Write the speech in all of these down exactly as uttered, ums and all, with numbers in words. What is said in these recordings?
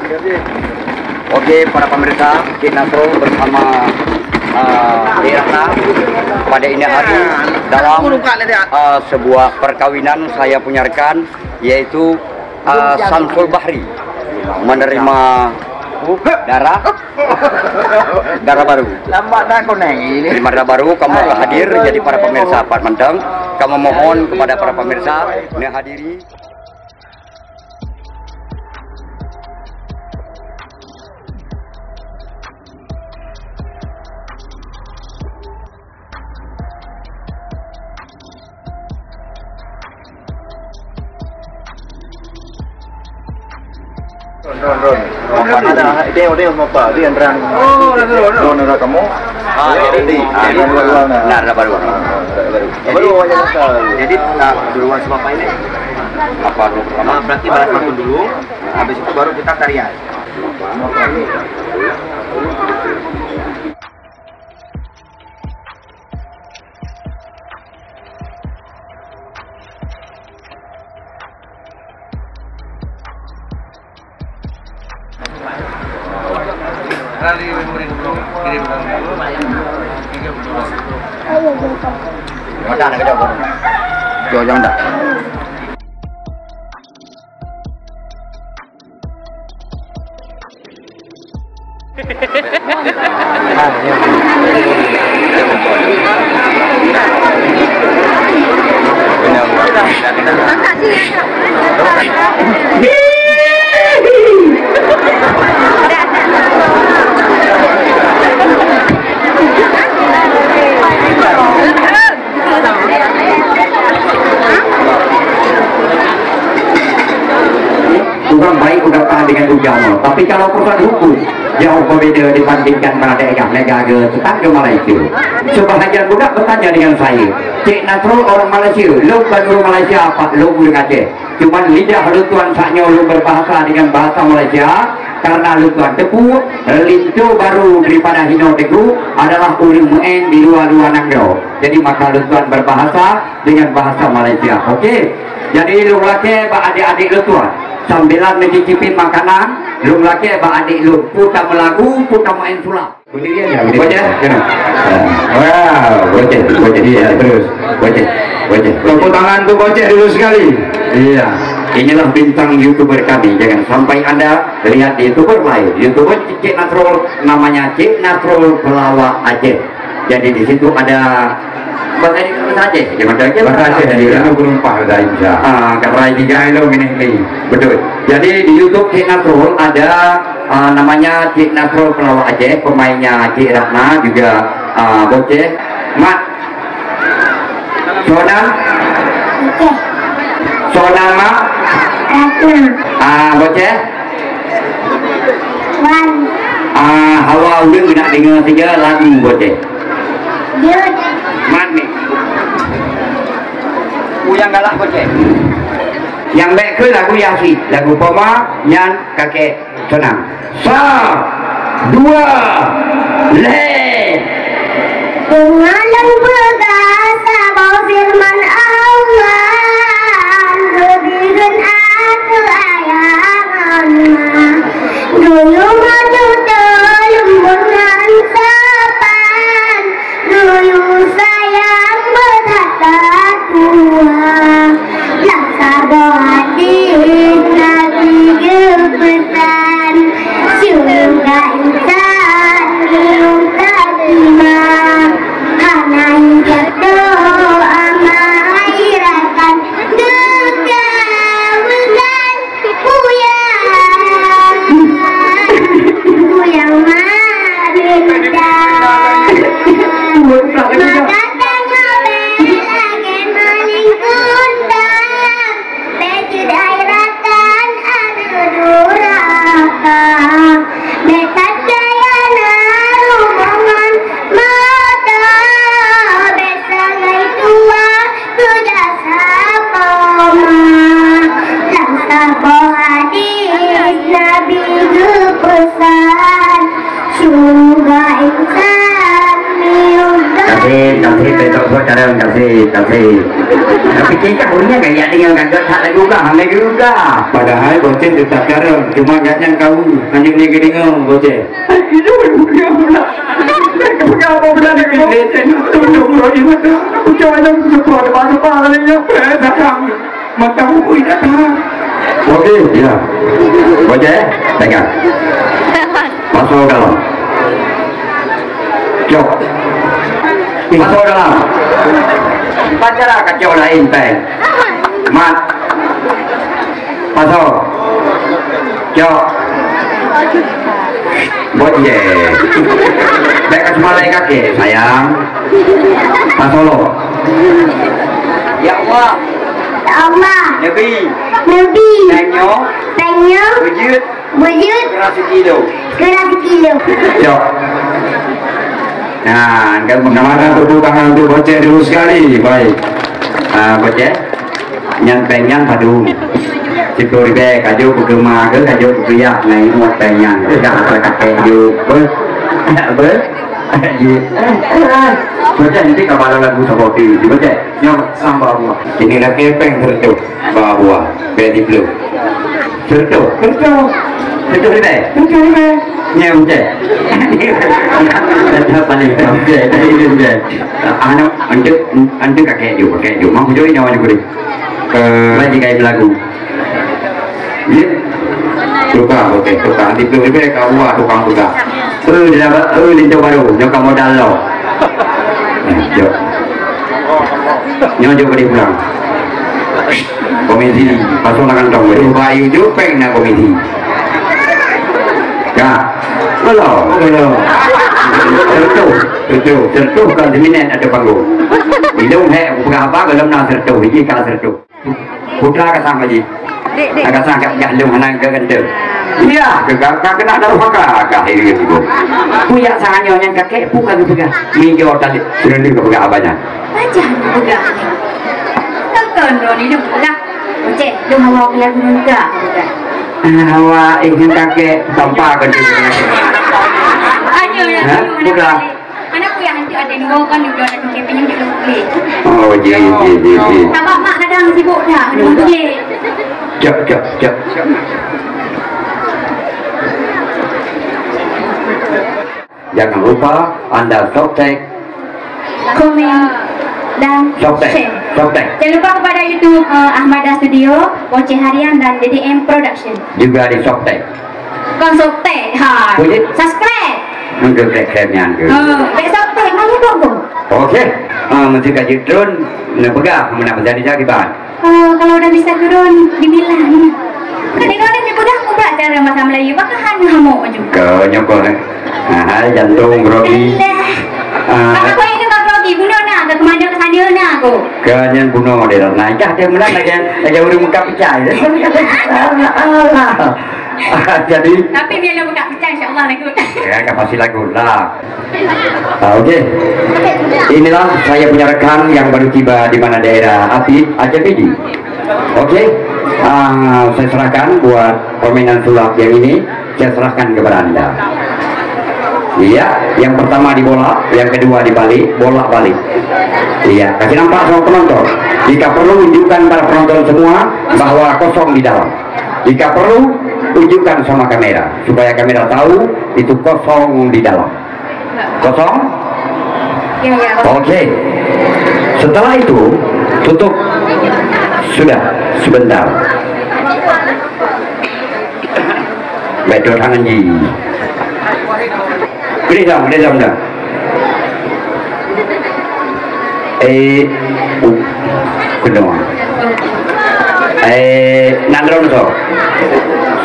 Oke, para pemirsa, Cik Nasrul bersama, uh, Cik Ratna pada ini hari dalam, uh, sebuah perkawinan saya punya rekan, yaitu, uh, Samsul Bahri menerima darah, darah baru. Lambat dah kau naik ini. Terima darah baru, kamu telah hadir. Jadi para pemirsa, pat manteng, kamu mohon kepada para pemirsa menghadiri. Ron, ron, ron. Ada, dia, dia mau apa? Dia yang terang. Oh, dah, dah, dah. Ron, dah, kamu. Ah, jadi, ah, jadi, dua, dua, nah. Nah, dah baru. Ah, dah baru. Jadi, baru awalnya pasal. Jadi, nah, duluan sama apa ini? Apa dulu pertama? Ah, berarti balas pantun dulu. Habis itu baru kita tarian. Jauh-jauh dah. Ureueng baik udah tahan dengan ujang, tapi kalau urusan hukum, jauh berbeda dibandingkan mana daerah negara tetangga Malaysia. Sebahagian budak bertanya dengan saya, "Cik Nasrul orang Malaysia, lôn bukan ureueng Malaysia, Pak, lôn ureueng Aceh. Cuman lidah lôn tuan saat nyoe lôn berbahasa dengan bahasa Malaysia, karena lôn tuan teupeu, linto baru daripada hinoe teungku adalah ureueng meu'en di luwa-luwa nanggroe. Jadi maka lôn tuan berbahasa dengan bahasa Malaysia." Oke. Jadi lôn lakée bak adik-adik lôn tuan, sambilan mencicipi makanan, lôn lakée bak adik lôn, peue ka meulagu, peue ka meu'en sulap. Boceh, ya, boceh. Boceh, ya. Wah, boceh, boceh. Iya, terus. Boceh, boceh. Tepuk tangan untuk Boceh dulu sekali. Iya. Inilah bintang YouTuber kami. Jangan sampai Anda lihat di YouTuber lain. YouTuber Cik Nasrul, namanya Cik Nasrul Pelawak Aceh. Jadi di situ ada bahasa Aceh, bahasa Aceh. Bahasa Aceh, iya. Itu berempah bahasa Indonesia. Ah, karena tiga itu gini, gini. Betul. Jadi di YouTube Cik Nasrul ada, ah, namanya Cik Nasrul Pelawak Aceh, pemainnya Cik Ratna juga, ah, Boceh. Mat. Sona. Boceh. Sona, Mak. Ratna. Ah, Boceh. Wan. Ah, hawa ulun nak dengar tiga lagu Boceh. Jut. Mat ni. Ku nyang galak Boceh. Nyang bèk keu lagu Yasin, lagu Poma nyan kakek Sonang. Sa, dua, lhèe. Teungoh lôn peugah saboh feureuman Allah, geubri kheun ateueh ayah ngon ma. Dulu meututoe lôn buet ngon sopan, dulu sayang beuthat ka tuha. Lam saboh hadis Nabi geupeusan, syeuruga insan miyueb khatimah. Hana intat doa meuhai rakan, geukabulkan Kuyang, kuyang Maminta. Maka tanyoe bèk lagèe maléng kundang, bèk jeuet hai rakan aneuk duraka. Bèk that kaya na rumoh ngon moto, bèk sagai tuha keu jasa poma. Lam saboh hadis Nabi geupeusan, syeuruga insan miyueb. Tasik, tasik, beutôi, beutôi, tasik, tasik. Tapi cicak punya kayak dengan kagak tak lagu kah, hana juga. Padahal bocah tetap carong, cuma gak nyang kau hanya ni kedengar bocah. Aduh, bukan pula. Bukan apa pula ni, kau? Tunduk mulut ni mata. Ucap macam tu, tu ada apa-apa ni, ya? Eh, datang. Mata buku ini datang. Okey, ya. Bocah, pegang. Masuk dalam. Cok. Masuk dalam. Pacara kacau lain, teh. Mat. Masuk. Cok. Bocah. Baik, kasih malai kaki, sayang. Masuk lo. Ya Allah. Ya Allah. Nabi. Nabi. Tanyo. Tanyo. Wujud. Bujur. Keras sekilo. Keras sekilo. Cok. Nah, kan mana tepuk tangan untuk bocah dulu sekali. Baik. Ah, bocah. Nyan pèng nyan padum. Siploh ribèe, kajok beugema ke, kajok beuyak, nah, ini pèng nyan. Dah apa kakek juk. Ber-, ber-, bocah nanti ka balo lagu saboh tu. Bocah, nyoe sambah buah. Ini lagi pèng tertutup. Bawa buah, beri dulu. Serta, serta. Serta ni deh. Serta ni deh. Ni, Encik. Serta paling, Encik. Tadi ni, Encik. Anak, Encik, Encik kakek ju, kakek ju. Mau jadi nyawa juga ni. Eh, lagi kain belagu. Ya. Tukang, okey, tukang. Di tu, lebih kat buah tukang pegang. Eh, dia dapat, eh, linto baru. Nyoka modal lo. Eh, jom. Nyoe jok balik pulang. Komisi, pasang tangan dong. Cuba you jok pèng na komisi. Ya. Belum, belum. Sertuh, sertuh, sertuh kan seminan ada panggung. Ilung hek, bukan apa, belum na sertuh, biji ka sertuh. Putra ka sang haji. Ka sang ka jah lung hana ka gante. Iya, ka, ka, ka kena daruh haka ka hari ni. Kuyak sanganyo nyang kakek pu ka geupeugah. Minjo tali, seureundi ka peugah abah nyan. Pajah geupeugah. Tengkon droe ni peugah. Ucek, dong hawa kalian muka peugah. Ah, hawa, eh, nyang kakek, tampa kan tu. Ayo, ya, ha? Ayo, peugah. Anak ku yang hantu ada dua kan, dua ada tiga pinjam dulu beli. Oh, ji, ji, ji, ji. Sabar, mak kadang sibuk dah, ada beli. Cak, cak, cak. Jangan lupa anda subscribe. Komen dan subscribe. Share. Subscribe. Jangan lupa kepada YouTube, eh, Ahmada Studio, Boceh Harian dan D D M Production. Juga di subscribe. Kon subscribe, ha. Boleh? Subscribe. Untuk subscribe nyan ke? Ha, baik subscribe, mana tu, Bu? Okey. Ah, mesti ka jitron, nak peugah, mana menjadi jadi ban. Oh, kalau udah bisa turun, dimilah ni. Kan dia orang dia pegang pula cara bahasa Melayu, bahkan hanya hamuk maju. Ke nyokong, eh. Ah, jantung grogi. Alah. Ah. Apa kau itu kau grogi? Bunuh nak, ke kemana ke sana nak aku? Ke nyan bunuh dia. Nah, ikah dia mula lagi, lagi urang muka pecah. Alah. Jadi. Tapi biar dia buka pecah, insya Allah lagu. Ya, kan pasti lagu lah. Ah, okey. Inilah saya punya rekan yang baru tiba di mana daerah Apit, Aceh Pidie. Okey. Ah, saya serahkan buat permainan sulap yang ini, saya serahkan kepada anda. Iya, yang pertama di bola, yang kedua di balik, bolak-balik. Iya, kasih nampak sama penonton. Jika perlu, tunjukkan pada penonton semua bahwa kosong di dalam. Jika perlu, tunjukkan sama kamera, supaya kamera tahu itu kosong di dalam. Kosong? Ya, ya, kosong. Okey. Setelah itu, tutup. Sudah, sebentar. Betul tangan ji. Beri dong, beri dong dah. Eh, u-, kedua. Eh, nan droeneuh soe?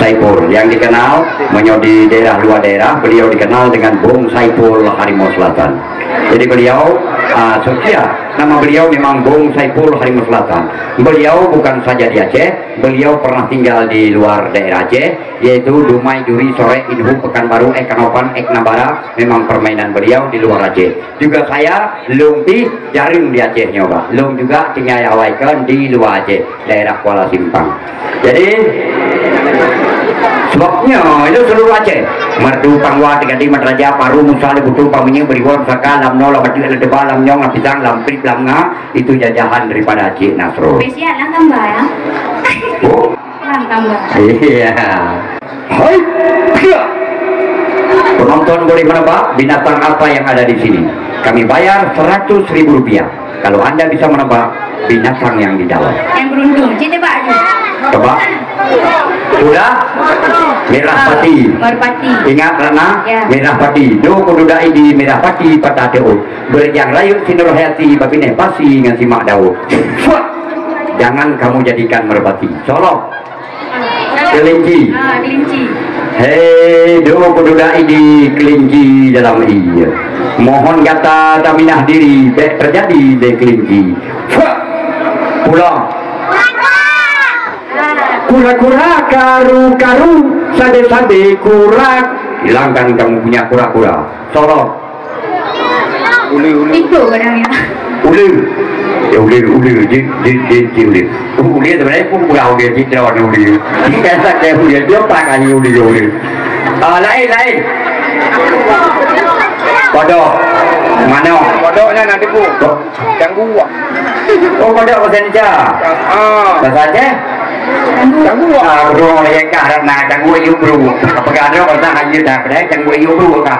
Saipul, yang dikenal, meunyoe di daerah luar daerah, beliau dikenal dengan Bung Saipul Harimau Selatan. Jadi beliau, ah, setia, nama beliau memang Bung Saipul Harimau Selatan. Beliau bukan saja di Aceh, beliau pernah tinggal di luar daerah Aceh, yaitu Dumai, Duri, Sorek, Inhub, Pekanbaru, Ek Kanopan, Ek Nambara, memang permainan beliau di luar Aceh. Juga saya, lôn pih jareueng di Aceh nyoe, Pak. Lôn juga tinggai awai kon di luwa Aceh, daerah Kuala Simpang. Jadi, sebab Nyoe, itu seluruh Aceh. Merdu, Pangwa, Teugadi, Madraja, Paru, Musa, Lebutu, Paminyeuk, Beriwon, Saka, Lamno, Labateuk, Ladeba, Lamnyong, Lapisang, Lamprit, Lamnga, itu jajahan daripada Cik Nasrul. Spesial lah tambah ya. Oh? Kurang tambah. Iya. Hai, pia. Penonton boleh menebak binatang apa yang ada di sini. Kami bayar seratus ribu rupiah. Kalau anda bisa menebak binatang yang di dalam. Yang beruntung. Cik tebak je. Tebak. Sudah? Merah pati. Merpati. Ingat, Ratna? Ya. Merah pati. Do kududa di merah pati patah teuôt. Berjang rayut sinur hayati babineh pasi ngan simak daun. Fuak. Jangan kamu jadikan merpati. Solok. Kelinci. Ah, kelinci. Hei, do kududa di kelinci dalam ie. Mohon gata taminah diri, bèk terjadi lé kelinci. Fuak. Pulang. Kura-kura, karu-karu, sabe-sabe kura. Hilangkan kamu punya kura-kura. Sorot. Ule, ule. Itu kadang ya. Ule. Ya, ule, ule. Jin, jin, jin, jin, ule. Ule sebenarnya pun kurang ule, jin dia warna ule. Kita tak ada ule, dia pakai ule, ule. Ah, lain, lain. Kodok. Manok. Kodoknya nanti, Bu. Kok? Cangguak. Oh, kodok bahasa Indonesia. Ah. Bahasa Aceh? Cangguak. Ah, bro, ya kah, nak cangguak yuk, bro. Apa kah ada bahasa Aceh dah, dah cangguak yuk, bro, kah?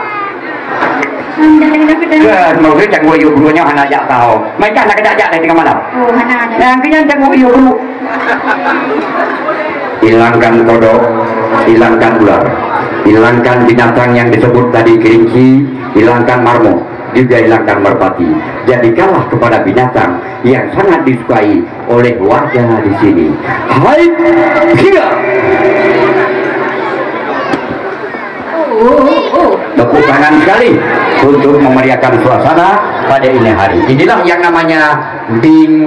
Dah, mau dia cangguak yuk, bro, nyoh hana jak tahu. Mai kah nak kejak-jak dari tengah malam? Oh, hana ada. Yang kenyang cangguak yuk, bro. Hilangkan kodok, hilangkan ular, hilangkan binatang yang disebut tadi kelinci, hilangkan marmut, juga hilangkan merpati. Jadikanlah kepada binatang yang sangat disukai oleh warga di sini. Hai, siap. Tepuk tangan sekali untuk memeriahkan suasana pada ini hari. Inilah yang namanya Bing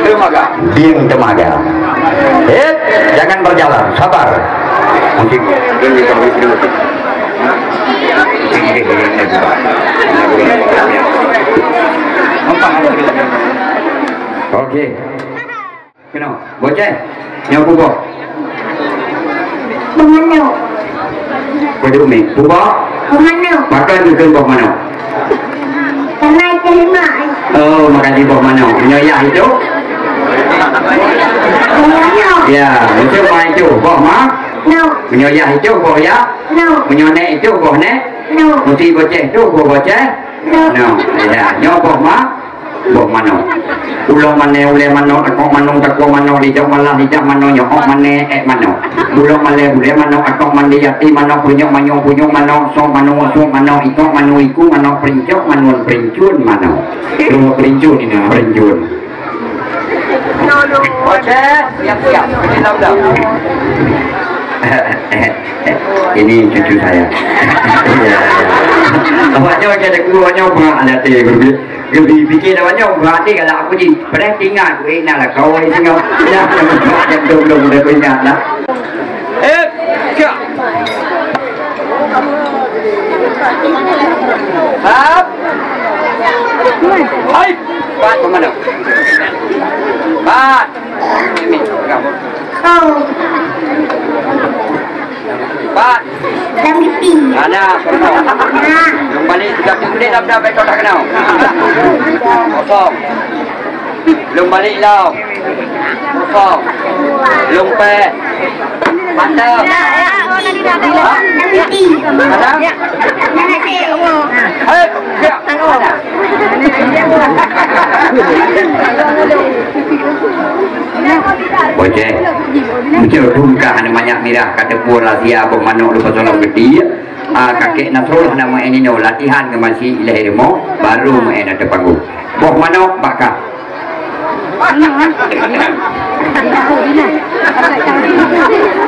Temaga. Bing Temaga. Eh, jangan berjalan, sabar. Musik. Oke. Kena. Boceh. Nyoe puboh. Boh manok. Pada umi. Puboh. Boh manok. Makan juga boh manok. Sama itu lima. Oh, makan di boh manok. Nyoe yah itu. Boh manok. Ya, itu ma itu. Boh ma. No. Nyoe yah itu boh yah. No. Nyoe nek itu boh nek. No. Mesti boceh itu boh boceh. No. No. Ya, nyoe boh ma. Boh manok. Ulo mané, ulèe manok, takok manok, takok manok, lijak malah, lijak manok, nyokok mané, ék manok. Bulo malèe, bulèe manok, akok mandi, ati manok, punyok manyong, punyok manok, sok manok, sok manok, ikok manok, iku manok, perincok manok, perincun manok. Dua perincun ini, perincun. Oke, siap-siap. Ini dah. Ini cucu saya. Ya. Awak nyoe ada dua nyoe, ada tiga. Geupike lawan nyoe, berarti kalau aku di, padahal tinggal aku, eh, nak lah kau, eh, singoh. Dah, dah, dah, dah, dah, dah, dah, dah. Eh, siap. Sap. Hai. Pat, pemanah. Pat. Ini, pegang. Oh. Pat. Lam geti. Ada, kosong. Ah. Lôn balik, tiga puluh menit dah, dah, dah, dah kena. Kosong. Lôn balik, Lau. Kosong. Lôn pèh. Mantap. Lam geti. Ada? Lam geti. Hei, siap. Ada. Boceh. Boceh, bukan hana manyak mirah, ka teupeue rahsia boh manok leupah soe lam geti. Ah, kakek Nasrul hana meu'en inoe, latihan ngon masie ilèe rumoh, baru meu'en ateueh panggong. Boh manok bak kah?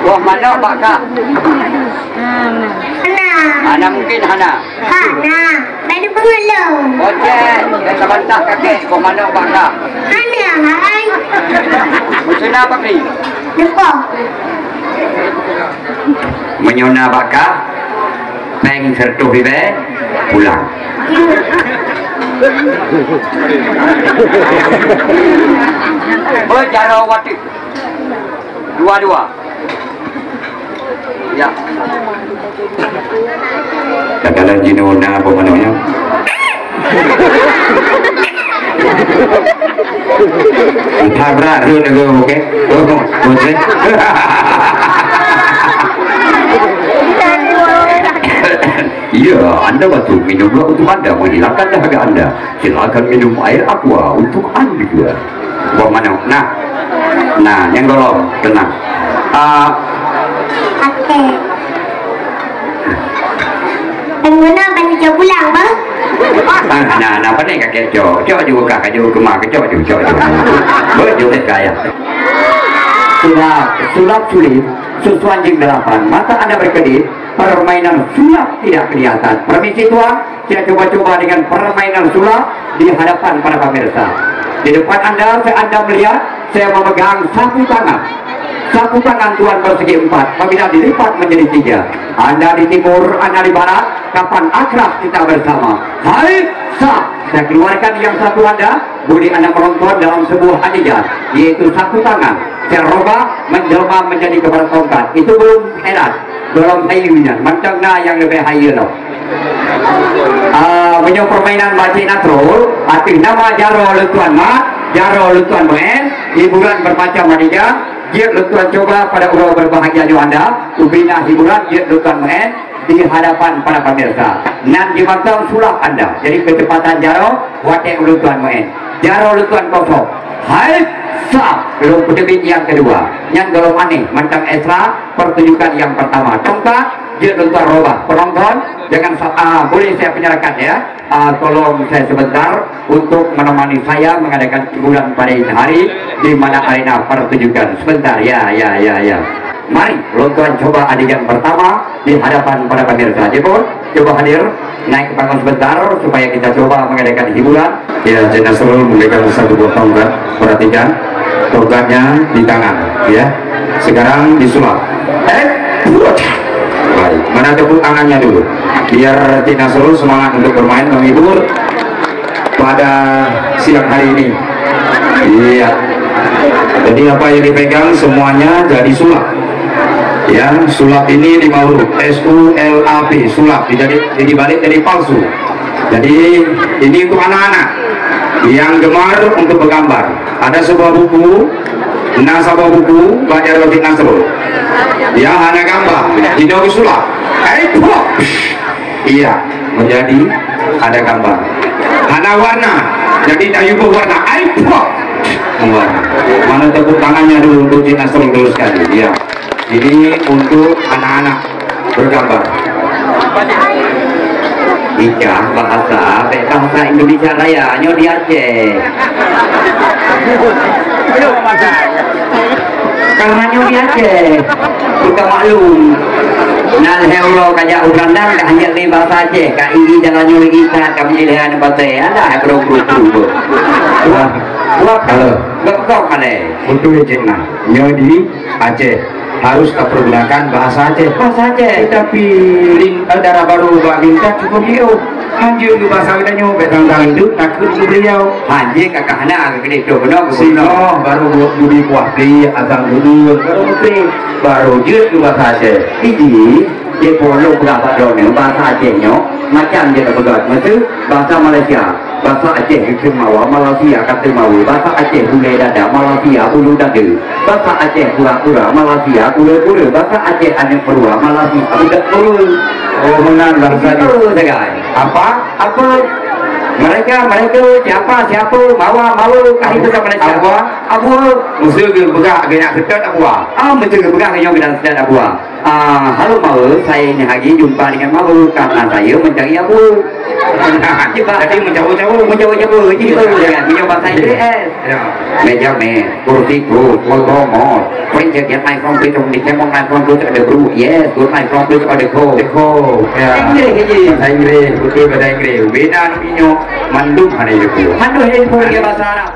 Boh manok bak kah? Hana. Hana mungkin hana. Hana. Baru pengelom. Boceh, dan sabantah kakek, boh manok bak kah? Hana, hai. Meusuna pakri. Leupah. Meunyoe na bak kah, péng seratus ribèe, pulang. Beujaroe watèe. Dua-dua. Kadang-kadang jinoe na apa mana ya? Entah berat tu nego, okey. Oh, okey. Ya, anda batuk, minumlah untuk anda menghilangkan dahaga anda. Silakan minum air aqua untuk anda. Buah manok. Nah. Nah, nyang golom, tenang. Ah, Oke. Pengguna bantu cok pulang, bah? Ah, nah, nah, pandai kakek cok. Cok juga kah, kaju kemah, cok juga, cok juga. Betul kaya. Sulap, sulap sulit, susuan jing delapan. Mata anda berkedip, permainan sulap tidak kelihatan. Permisi tuan, saya coba-coba dengan permainan sulap di hadapan para pemirsa. Di depan anda, saya anda melihat, saya memegang sapu tangan. Sapu tangan tuan persegi empat, apabila dilipat menjadi tiga. Anda di timur, anda di barat, kapan akrab kita bersama? Hai, sah! Saya keluarkan yang satu anda, boleh anda menonton dalam sebuah adegan, yaitu sapu tangan. Saya rubah, menjelma menjadi kepala tongkat. Itu belum heran. Golom hayeue nyan, mantong na nyang leubeh hayeue lom. Ah, meunyoe permainan Bacik Nasrul, ateueh nama jaroe lôn tuan mat, jaroe lôn tuan meu'en, hiburan bermacam adegan, jeuet lôn tuan coba pada uroe berbahagia nyoe anda, ubina hiburan jeuet lôn tuan meu'en di hadapan para pemirsa. Nan jimantong sulap anda, jadi kecepatan jaroe watèe ulôn tuan meu'en. Jaroe lôn tuan kosong. Hai, sah, lôn peuteubiet nyang keudua. Nyan golom aneh, mantong ekstra, pertunjukan yang pertama. Tongkat, jeuet lôn tuan rubah. Penonton, jangan sa-, ah, boleh saya penyerahkan ya. Ah, tolong saya sebentar untuk menemani saya mengadakan hiburan pada ini hari di mana arena pertunjukan. Sebentar, ya, ya, ya, ya. Mari, lôn tuan coba adegan pertama di hadapan para pemirsa. Jepun, coba hadir, naik ke panggung sebentar supaya kita coba mengadakan hiburan. Ya, Cik Nasrul memberikan satu buah tongkat. Perhatikan, tongkatnya di tangan, ya. Sekarang disulap. Eh, puat. Baik, mana tepuk tangannya dulu? Biar Cik Nasrul semangat untuk bermain, menghibur pada siang hari ini. Iya. Jadi apa yang dipegang semuanya jadi sulap. Ya, sulap ini di Maulud, S U L A P, sulap, jadi dibalik jadi palsu. Jadi ini untuk anak-anak yang gemar untuk bergambar. Ada sebuah buku, nah, sebuah buku bak jaroe Cik Nasrul. Ya, hana gambar, jadi sulap. Eh, pop. Iya, menjadi ada gambar. Hana warna, jadi tayuboh warna. Ai, pok! Warna. Mana tepuk tangannya dulu untuk Cik Nasrul dulu sekali. Iya. Ini untuk anak-anak bergambar. Ika bahasa, bèk bahasa Indonesia Raya, nyoe di Aceh. Karena nyoe di Aceh, bukan maklum. Nah, lhèe uroe ka jak u Belanda, ka hanjeuet lé bahasa Aceh, ka iri jalan nyoe lagi that, ka meulilèe aneuk batèe. Alah, bro, bro, bro, bro. Wah, wah, halo. Gok-gok malèe. Betul, Cik, nah. Nyoe di Aceh harus tapergunakan bahasa Aceh. Bahasa Aceh. Tetapi lin-, eh, dara barô bak lintas cukup liôh. Hanjeuet keu basa geutanyoe, bèk tang-tang induk takot keu beliau. Hanjeuet ka, ka hana keu keudeh troh keunoe, keu sinoe, barô bu-, budi kuah pliek, asang geudeuen, barô meukreh, barô jeuet keu basa Aceh. Iji, jeuet peurunoe peugah bak droeneuh, basa Aceh nyoe macam jeuet peugah. Meuseu, basa Malaysia, basa Aceh geukheun mawa, Malaysia ka teuma weu. Basa Aceh bulèe dada, Malaysia bulu dada. Basa Aceh kura-kura, Malaysia kura-kura. Basa Aceh aneuk meurua, Malaysia budak meurua. Oh, meunan bahasa nyoe. Betul, sagai. Apa? Apa? Mereka, mereka, siapa, siapa, mawa, mawa, kah itu sama Malaysia. Apa? Apa? Meuseu geupeugah geunak seutôt Abua. Ah, meuseu geupeugah nyoe geunak seutôt Abua. Ah, halo Mawe, saya ini hari jumpa dengan Mawe karena saya mencari Abua. Jadi mencawa-cawa. Mencawa-cawa, jadi baru dengan punya bahasa Inggris. Ya. Meja meh, kursi good, foto mos. Prince get iPhone, please, only came on iPhone, good, ada bro. Yes, good iPhone, please, ada go. Ada go. Ya. Inggris, Inggris. Bahasa Inggris, betul bahasa Inggris. Beda nak inyo, mandum ada itu. Mandum ada itu, dia bahasa Arab.